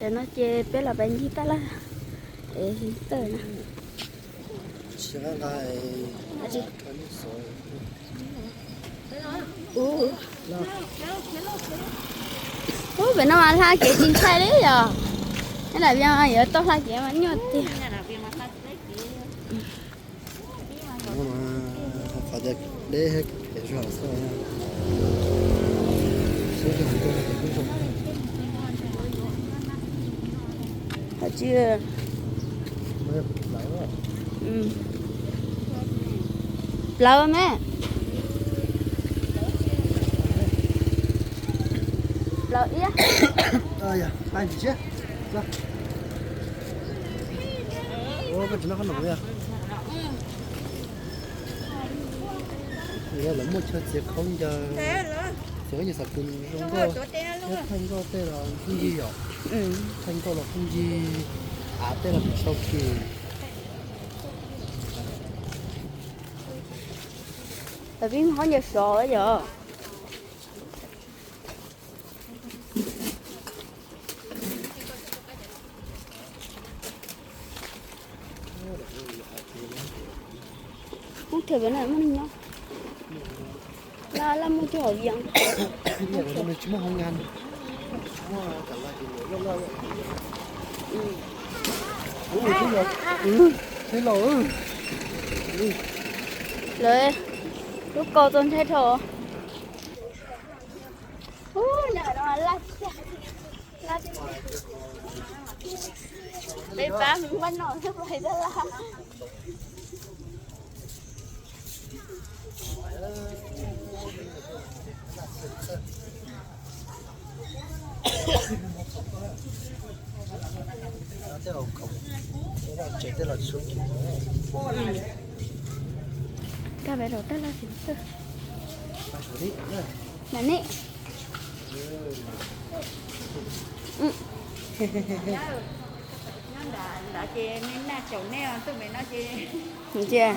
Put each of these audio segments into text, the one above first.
Tam no ces peb los pais ncig taj laj es tawm na. Ub, pem no mas hla kev tsis ntshai li yom. Nyob dam vias yuav tau hla kev mas nyuaj tiag. Qhov deb pem zog xwb. Qhov tsis, plawv me, plawv iab. Koj tsis noj qhob noom li? Lawv muaj chaw txiav khaub ncaws, txiav khaub ncaws xav tus zoo nkauj, thiab thaij nkauj tej los phooj ywg yom. Thaij nkauj los phooj ywg, av tej los tau kis. Peb khaub ncaws sov yom. Ub, thaum pem no muaj neeg nyob. Laj laj muaj cov hauv vias. Lawv lub kaus txaus ntshai dhau. Ub, no laj, laj, peb pab mus npaj no xwb pais taj laj. Kab peb rau taj laj xwb. Mam ne. Nyob nram ces nej naj caum nej, tuaj pem no ces ntsia.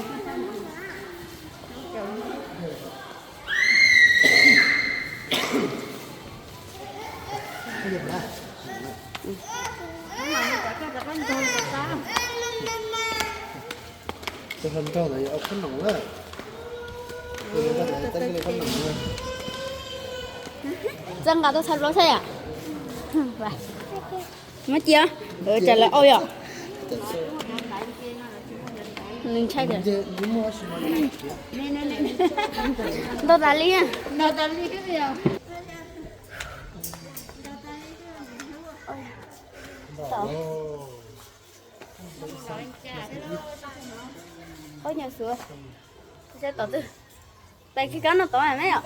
Tus hluas nraug ntawd yuav ua qhob noom na. Txawj nqa tuaj txhais plaub saib yom. Muab cia, tsam lawv au yom. Nws ntshai tiag. Ntau tas li. Qhob ncaws xuav. Tom twg? Tais kis kab no tod me yom.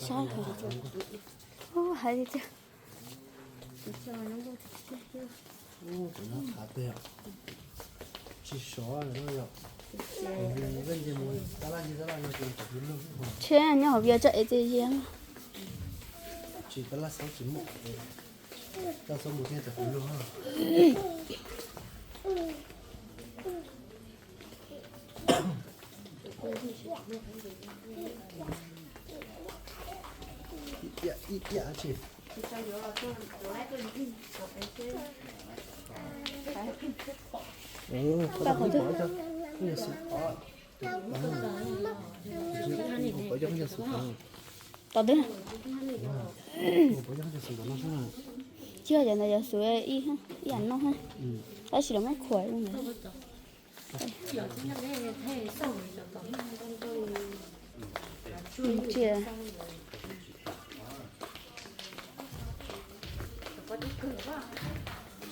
Sab, ub, hais li tiag. Tsis sov no yom. Tshe nyob hauv vias tso es txias zias. Tsis tab laj xaub tsis muaj, tab xaub mus thiaj tau kuv luag. Ib tiam ib tiam tsis. Tom twg? Tsis yog cov ntawd yog xuv ib yam no, tab sis lawv muab khuam.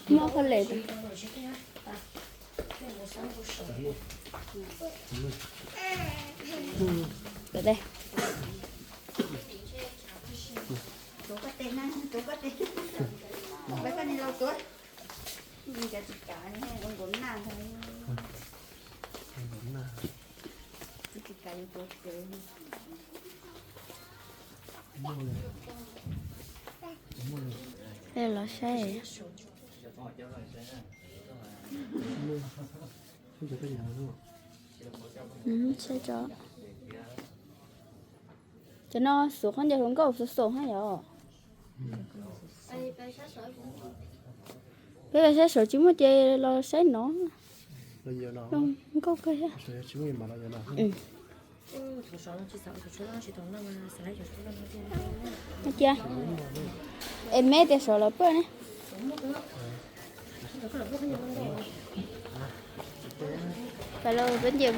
Muab qhov lem. Los saib. Saib tso. Cov no xuv khaub ncaws hluas nkauj xuv xum hab yom. Peb pais saib saum tsis muaj ces los saib no. Nkauj kawg thiab. Cia, es me tias saum los pab ne. Pab los peb nce.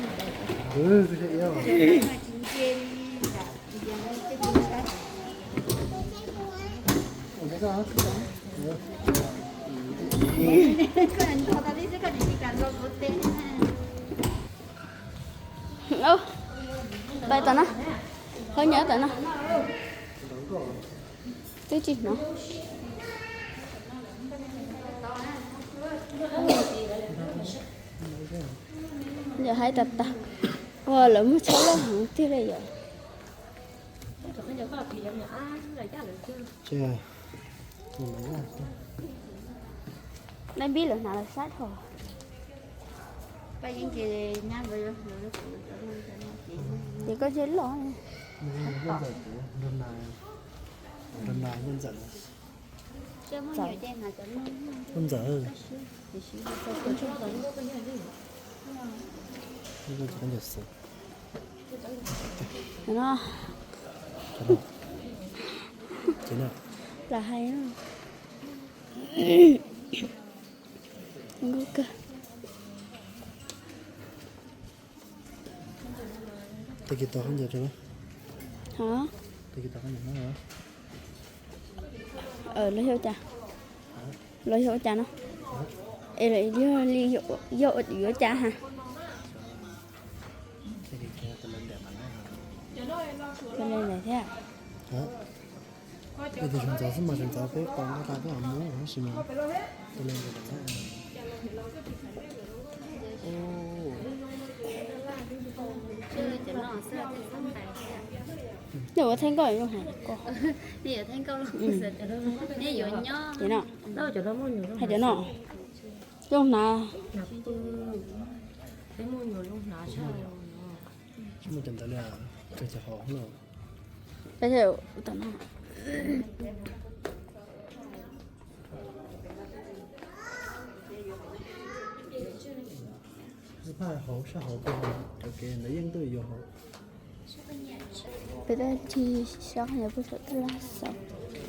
Pab tom no, hab nyob tom no. Twb tsis hnov. Yog hais tas tas, ua lawv muag tshab loj heev tiag li yom. Nab npib lawv hnav lawv sab dhau. Ces koj ntshe loj. Ntxawm. No. Lam hais no. Tag kis tau khaub ncaws rau. Hov? Tag kis tau khaub ncaws no. Los yog ua cas? Los yog ua cas no? Es yog li yog yuav ua cas ha? Ua li ntawd thiab. Tus sawv ntxov xwb mas sawv ntxov peb pom nqaj tas peb mam mus tab sis mas tus sawv ntxov. Yog ua thaij nkauj zoo hnav ko. Ces no, hais cov no zoo hnav. Tsis muaj cov ntawd li, cov hauv no. Sab hauv, sab hauv, cov kev ntawd yeej tuaj yuav hauv. Peb tab sis sab qhov nyuag pub saum tab laj xov,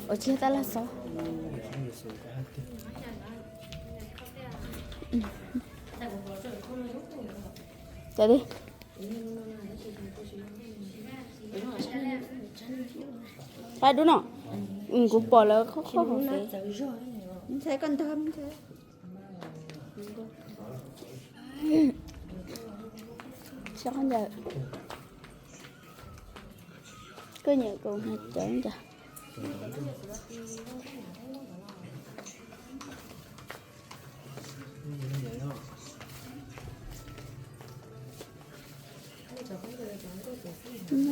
ua tsis yog tab laj xov. Cas li? Pab dub no, kuv pom lawv qhov qhov fev. Sab qhov ncauj, koj nyiam kuv hais cov ncauj.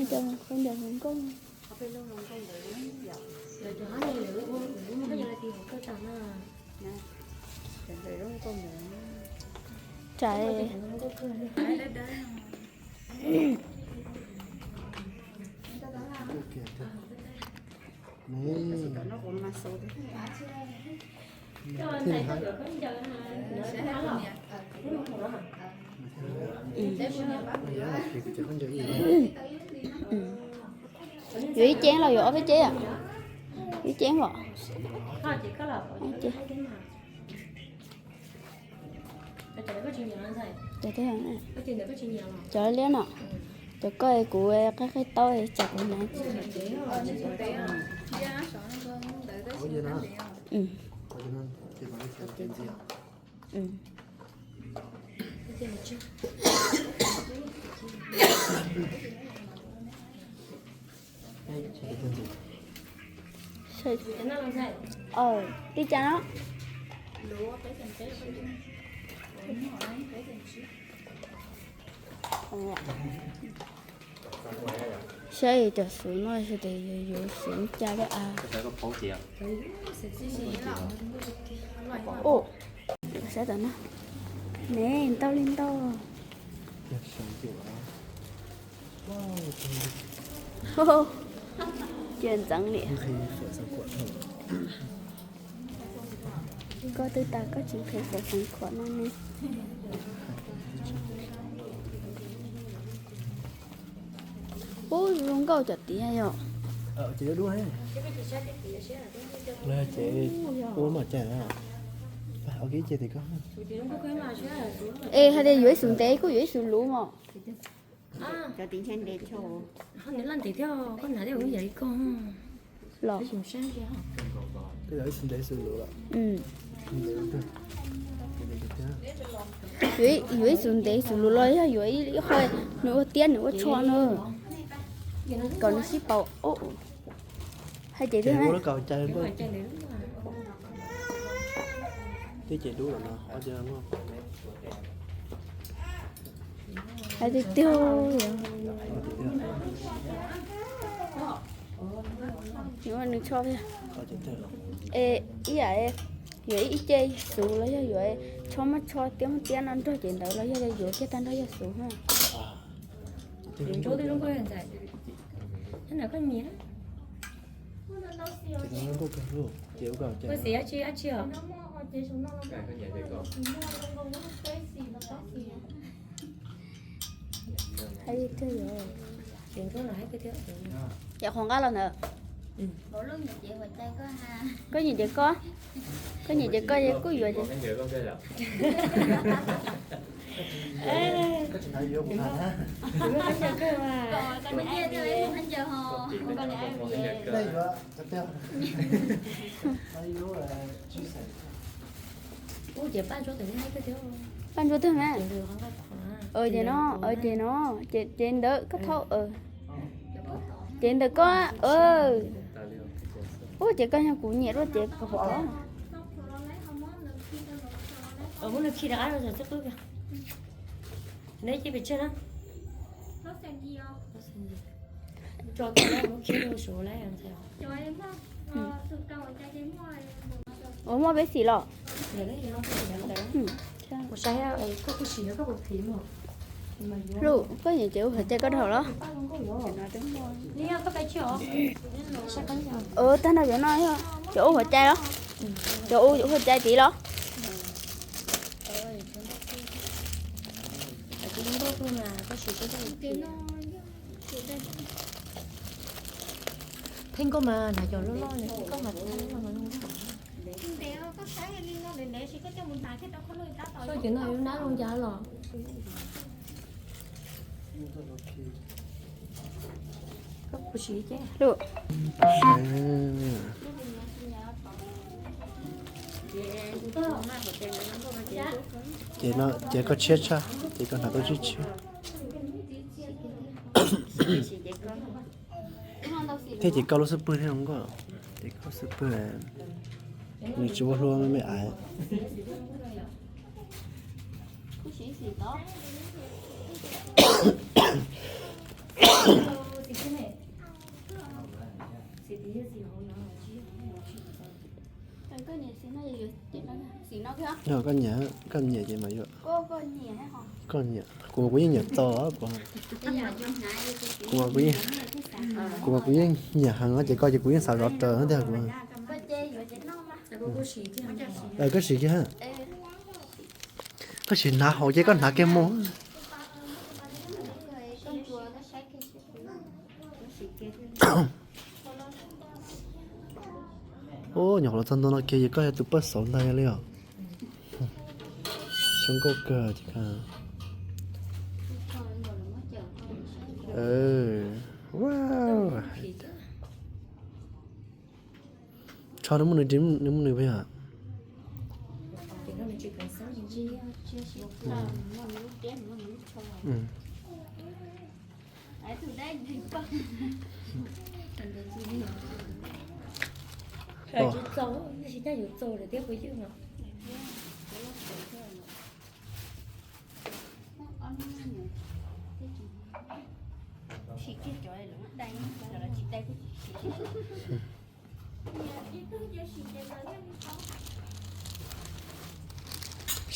Cov khaub ncaws hluas nkauj. Tsav. Yuav ib ceeb los yuav ob peb ceeb? Ib ceeb os. Cov liab no, cov koj kuv qab qab taub tsam kuv hnav. Li cas no? Saib cov xuv no sawv daws yuav yuav xuv cas li as. Ub, saib tom no, ne ntau li ntau. Cia ntxeev li. Koj twb tas koj tsis nqhis fawm xeev khuam no ne. Ub, zoo nkauj cov tiav yom. Ces ua maj cai, ua ib ce tim koj. Es hais tias yuav ib xus ntev kuj yuav ib xus luv mos. Cov tim ntshe ntev tshaj. Los, yuav ib xus ntev xus luv los yog yuav ib xus ntev xus luv los yog yuav ib qho nws ua tiab nws ua tsho na, kom nws sib paub. Hais tias ua lub kaus cai, twb ces dub lawm no. Hais tiag tiag, nws tsho thiab. Es ib yam yuav ib ce xuv los yog yuav tsho muaj tsho tiab muaj tiab no nrog ces ntawd los yog yuav kiag tag nrho yog xuv na. Yog qhov nqab los ntawd. Koj nyiam ces koj, koj nyiam ces koj kuj yuav ces. Paj ntsuab twg na? Ces no, ces no, ces ntawd koj thaub. Ces ntawd koj, ub, ces koj yog kuv nyiam dua ces kuv pom. Ua muaj peb xim los? Lub, koj nyiam ces ua hauv cai koj dhau los? Tag nrho cov no, cov ua hauv cai los? Cov ua hauv cai tid los? Pheej koj mas hnav cov loj loj, koj mas thaij loj loj. Koj ces no yus nab zoo cas los? Lub, ces no ces koj tshiab tshaj, ces koj hnav tau tshiab tshiab. Thiab ces koj lub xub pwg thiab zoo nkauj, ces koj lub xub pwg nws tsis ua hlua me me aiv. Yog koj nyiam, koj nyiam ces mas yuav. Koj nyiam, kuv, kuv yeej nyiam txaus, kuv, kuv yeej nyiam heev ces koj ces kuv yeej xav zov raws thiab kuv. Koj siv kiag, koj siv hnav hauv ces koj hnav kiag mus. Ub, nyuam qhuav los txog ntua no kiag ces koj yog tus paj xauv ntag li os. Zoo nkauj kawg. Tsho nws muaj nws, nws muaj nws puas yog?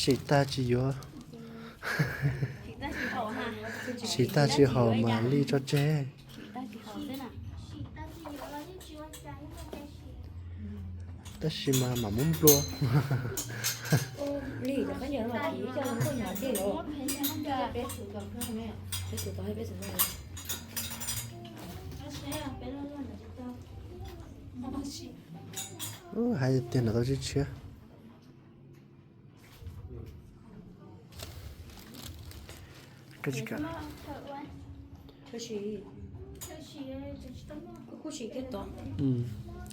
Sim tag tsis yuav. Sim tag tsis haus mas li tso tseg. Tab sis mas mam muab nplua. Hais tiag no tau tshiab tshiab. Koj tsis kam.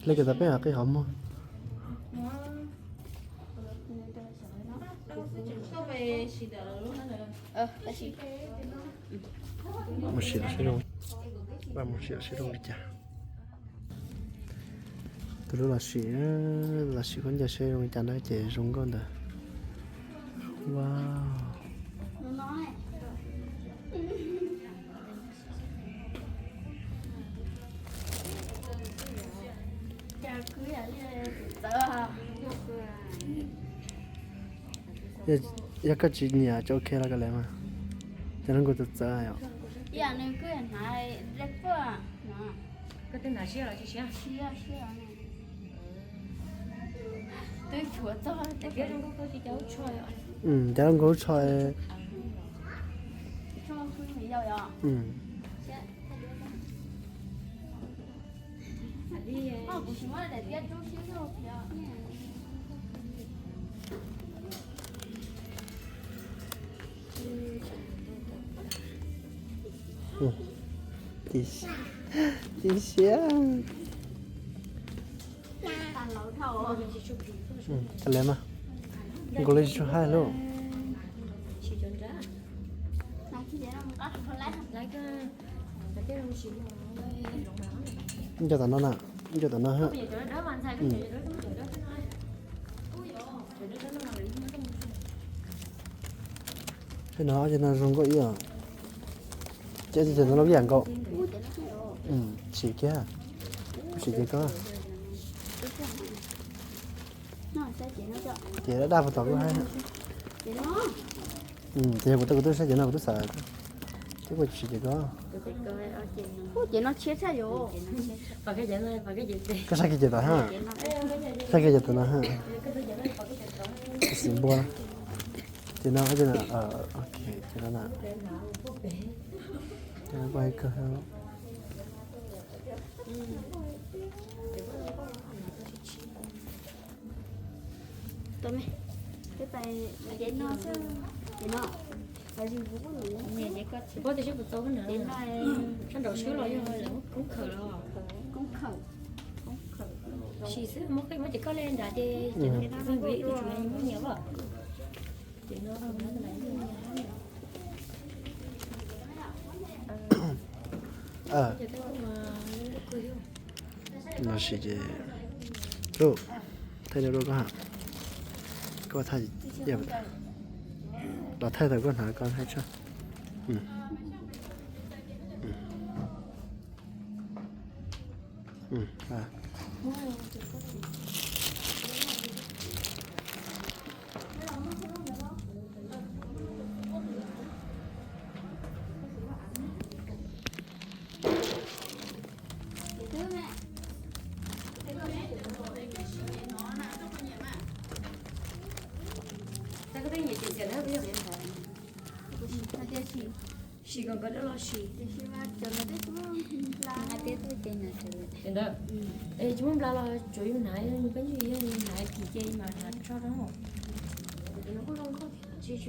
Hle kiag tau peb qij qhov muag. Mus sim lawm saib zoo, mus sim lawm saib zoo li cas. Tus lub los sim, los sim khaub ncaws saib zoo li cas na ces zoo nkauj ntawd. Wow. Yog koj tsis nyiam cov ok los koj le mas, cov no kuv txawv txawv yom. Cov no nkaus tsho. Tib siab. Koj le mas, nkaus li tsis tshua hais lauj. Nco tom no na, nco tom no ha. Tej no ces no zoo nkauj ib yam. Ces ces no los ib yam nkaus. Sim kiag, sim ces koj. Ces daj daj puas tom kuj haib. Ces yog kuv twb, kuv twb saib ces no kuv twb xav, twb kuv sim ces koj. Ces no tshiab tshaj yus. Koj saib kiag ces tom ha. Saib kiag ces tom no ha. Xim npua. Ces no, ces no, ok, ces no na. Ces no kuj haib kawg. Sab nraum swb los yog koob khawm los. Sim xwb, muab qij muab ces koj le nrad ces, ces no muab nyias os. Ces no no sim ces, thaij rau koj ha. Koj thaij, los thaij thaum koj hnav koj thaij tso. Sim kom nkawd dawb los sim. Ntawd, tsis muaj nplas los tsuav yus hnav, yog peb ntsuj yog hnav kim ces mas hnav tso rau. Ces no kuj zoo nkauj thiab.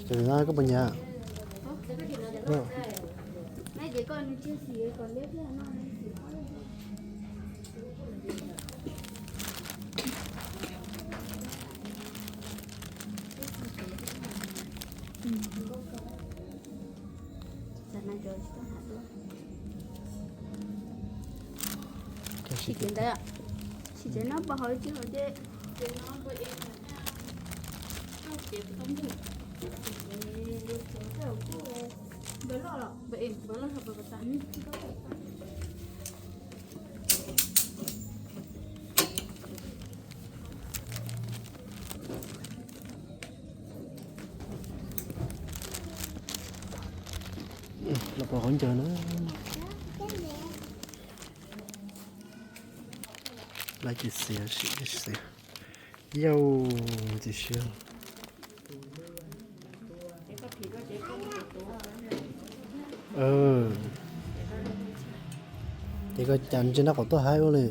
Ces no koj puas nyiam? Sim ces no pos hauv tsis hauv ces, ces no pos es, ces no pos es, nkawd loj los. Los pom qhov ncauj na. Lab ces xiav sim xiav. Yau, ntxim siab. Ces koj cas ntsia nraub qaum tuaj haib ua li.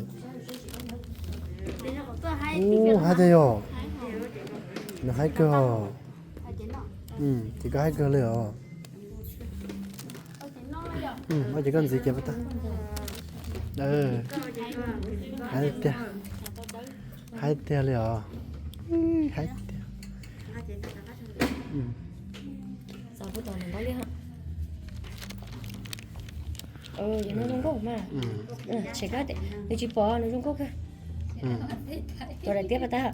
Ub, haib tiag yog. Nws haib kawg os. Ces koj haib kawg li os. Ces koj ntxiv ces tag. Haib tiag. Haib tiag li os. Haib tiag. Nws zoo nkauj mas. Tshem kab, nws tsis pom, nws zoo nkauj kawg. Tus daim tiab pas tag.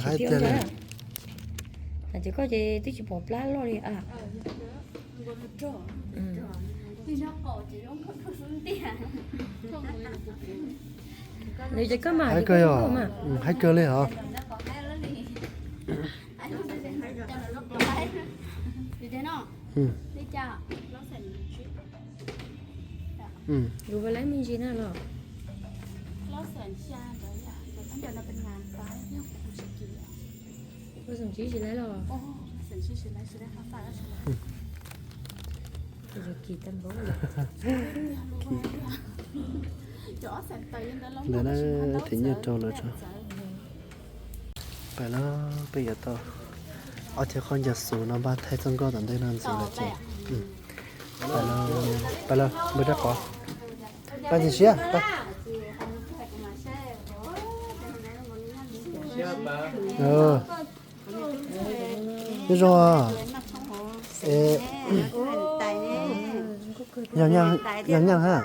Haib tiag li. Ces koj ces twb tsis pom plab loj li a. Nws ces koj mas, haib kawg yog, haib kawg li os. Yus laib me ntsis na los. Ua xeem tsis laib los. Ntawd na, them nyiaj rau lawm tso. Pais los, peb yuav tau ob txhiab khaub ncaws xus no npaj thaij txoj nkauj tom ntej no ntxiv lawm ces. Pais los, npawg Rab Qhov. Pais ntxim siab. Nyob zoo. Yog nyaaj ha.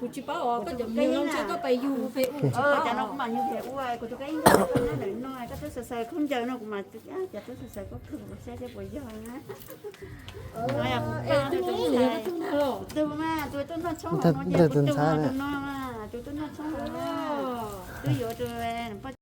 Kuv tsis paub os, koj cov me nyuam no ntshe koj pais yug Facebook. Cov no kuv mam yug Facebook, kuv tus kab ib nkaus koj nyob ntawm no, koj twb xaws xaws khaub ncaws no kuv mam, cov twb xaws xaws koj khwv kuv saib seb puas yog na. Tus mas tus tuaj noj tshoob hauv no ces kuv tus no mas, tus tuaj noj tshoob hauv no, twb yuav tus